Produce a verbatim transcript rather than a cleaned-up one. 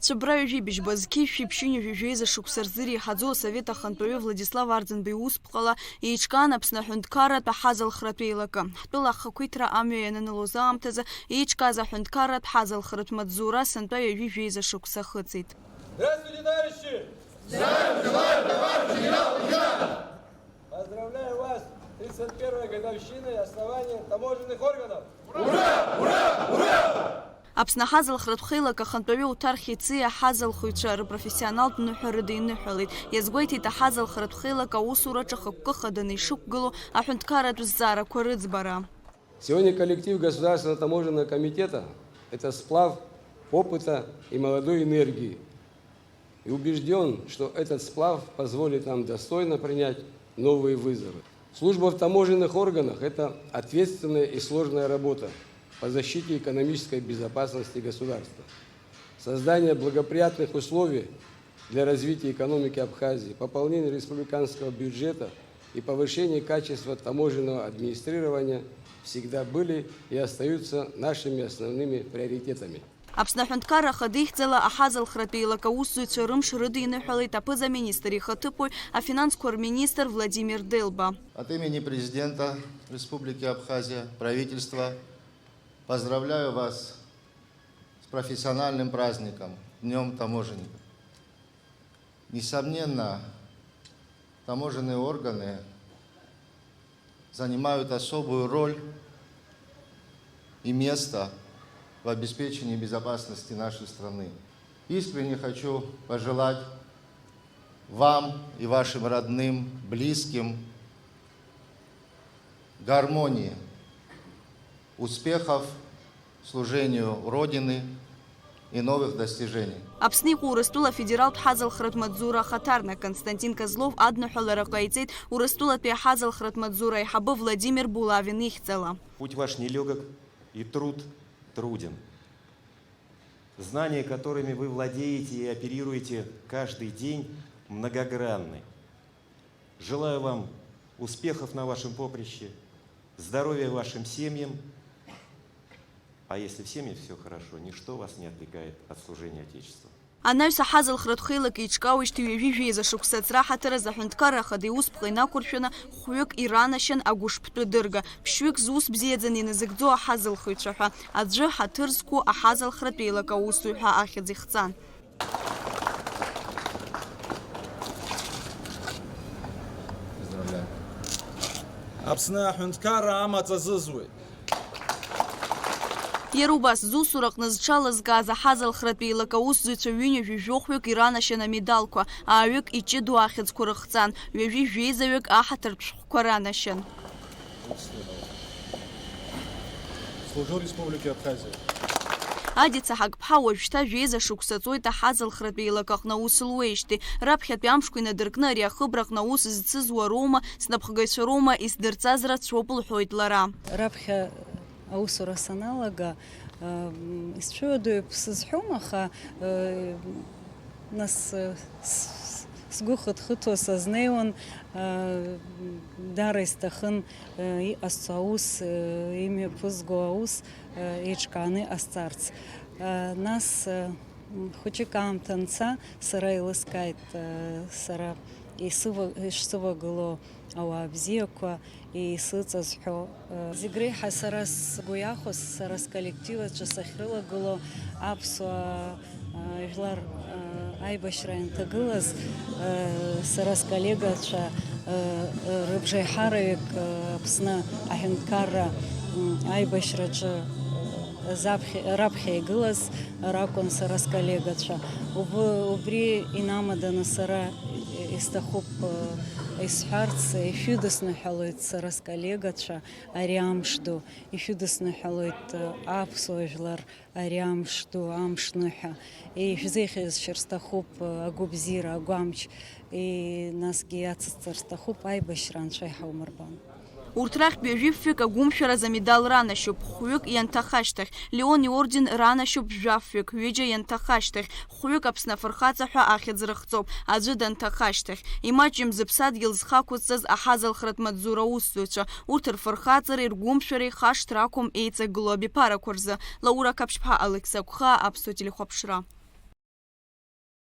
Цәыббра ҩажәи быжьба зқьи жәшәи ԥшьынҩажәи жәеиза шықәса рзы иреиҳаӡоу асовет ахантәаҩы Владислав Арӡынба иусԥҟала еиҿкаан Аԥсны аҳәынҭқарратә аҳазалхратә еилакы. Ҳтәыла ахақәиҭра амҩа иананылоз аамҭазы еиҿкааз аҳәынҭқарратә ҳазалхратә маҵзура сынтәа ҩажәи жәеиза шықәса ахыҵит. Здравствуйте, товарищи! Здравия желаю, товарищ генерал Илья! Поздравляю вас с тридцать первой годовщиной основания таможенных органов! Ура! Ура! Ура! Аԥсны аҳазалхратә хеилак ахантәаҩы Уҭар Хьециа аҳазалхыҩцәа рпрофессионалтә ныҳәа рыдиныҳәалеит. Иазгәеиҭеит аҳазалхратә хеилак аусураҿы ахықәкы хаданы ишықәгылоу аҳәынҭқарратә зҵаарақәа рыӡбара. Сегодня коллектив Государственного таможенного комитета — это сплав опыта и молодой энергии. И убеждён, что этот сплав позволит нам достойно принять новые вызовы. Служба в таможенных органах — это ответственная и сложная работа по защите экономической безопасности государства. Создание благоприятных условий для развития экономики Абхазии, пополнение республиканского бюджета и повышение качества таможенного администрирования всегда были и остаются нашими основными приоритетами. Аԥсны Аҳәынҭқарра Ахада ихьӡала аҳазалхратә еилак аусзуҩцәа рымш рыдиныҳәалеит аԥыза-министр ихаҭыԥуаҩ, афинансқәа рминистр Владимир Делба. От имени президента Республики Абхазия, правительства, поздравляю вас с профессиональным праздником, Днём таможенника. Несомненно, таможенные органы занимают особую роль и место в обеспечении безопасности нашей страны. Искренне хочу пожелать вам и вашим родным, близким гармонии, успехов, служению Родины и новых достижений. Аԥсны иҟоу Урыстәыла афедералтә ҳазалхратә маҵзура ахаҭарнак Константин Козлов адныҳәалара ҟаиҵеит Урыстәылатәи аҳазалхратә маҵзура аиҳабы Владимир Булавин ихьӡала. Путь ваш нелёгок и труд труден. Знания, которыми вы владеете и оперируете каждый день, многогранны. Желаю вам успехов на вашем поприще, здоровья вашим семьям. А если в семье всё хорошо, ничто вас не отвлекает от служения Отечеству. Анаҩс аҳазалхратә хеилак еиҿкаауеижьҭеи ҩажәи жәеиза шықәса аҵра ҳаҭыр азы аҳәынҭқарра ахада иусԥҟа инақәыршәаны хәҩык иранашьан агәышԥтәы дырга, ԥшьҩык зус бзиаӡаны иназыгӡо аҳазалхыҩцәа ҳәа аӡәы ҳаҭыр зқәу аҳазалхратә еилак аусзуҩ ҳәа ахьӡ ихҵан. Поздравляю. Аԥсны аҳәынҭқарра амаҵ азызуеит. Иара убас, зусураҟны зҽалызкааз аҳазалхратә еилак аусзуҩцәа ҩынҩажәи жәохәҩык иранашьан амедалқәа, ааҩык иҷыдоу ахьӡқәа рыхҵан, ҩажәи жәеизаҩык аҳаҭыртә шәҟәқәа ранашьан. Служу Республике Абхазия. Адица Ҳагԥҳа уажәшьҭа жәеиза шықәса ҵуеит аҳазалхратә еилак аҟны аус луеижьҭеи. Раԥхьатәи амшқәа инадыркны ари ахыбраҟны аус зцыз уароума, снапхгаҩцәа роума, исдырҵаз рацәоуп, лҳәоит лара. Раԥхьа аусура саналага, м, исцәыуадаҩуп сызҳәом, аха, э, нас, э, с-, с-, сгәы хыҭхыҭуа сазнеиуан, э, даара исҭахын, э, иҟасҵо аус, э, имҩаԥызго аус, э, еиҿкааны иҟасҵарц. Э, нас, э, м, хәыҷык аамҭа анца, сара еилыскааит, э, сара исыва-, ишсывагылоу ауаа бзиақәа, исыҵазҳәо, э, зегь реиҳа сара сгәы иахәаз, сара сколлектив аҿы сахьрылагыло аԥсуа, э, жәлар, э, аибашьра ианҭагылаз, э, сара сколлегацәа, э, э, рыбжеиҳараҩык, э, Аԥсны аҳәынҭқарра, м, аибашьраҿы, э, заԥхьа, раԥхьа игылаз ракәын сара сколлегацәа. Уб-, убри инамаданы сара исҭахуп, э, исҳәарц, ишәыдысныҳәалоит сара сколлегацәа ари амш ду, ишәыдысныҳәалоит, э, аԥсуа жәлар ари амш ду, амш ныҳәа. Ишәзеиӷьасшьар сҭахуп, э, агәабзиара, агәамч, и-, насгьы иацысҵар сҭахуп аибашьра Анцәа иҳаумырбан. Урҭ рахьтә ҩажәи фҩык агәымшәараз амедал ранашьоуп, хәҩык ианҭахашьҭахь, Леон иорден ранашьоуп жәафҩык, ҩыџьа ианҭахашьҭахь, хәҩык Аԥсны афырхаҵа ҳәа ахьӡ рыхҵоуп, аӡәы данҭахашьҭахь. Имаҷым зыԥсадгьыл зхы ақәызҵаз аҳазалхратә маҵзура аусзуҩцәа, урҭ рфырхаҵареи ргәымшәареи хашҭра ақәым еиҵагылоу абиԥарақәа рзы. Лаура Қаԥшьԥҳа, Алықьса Гәхаа, Аԥсуа телехәаԥшра.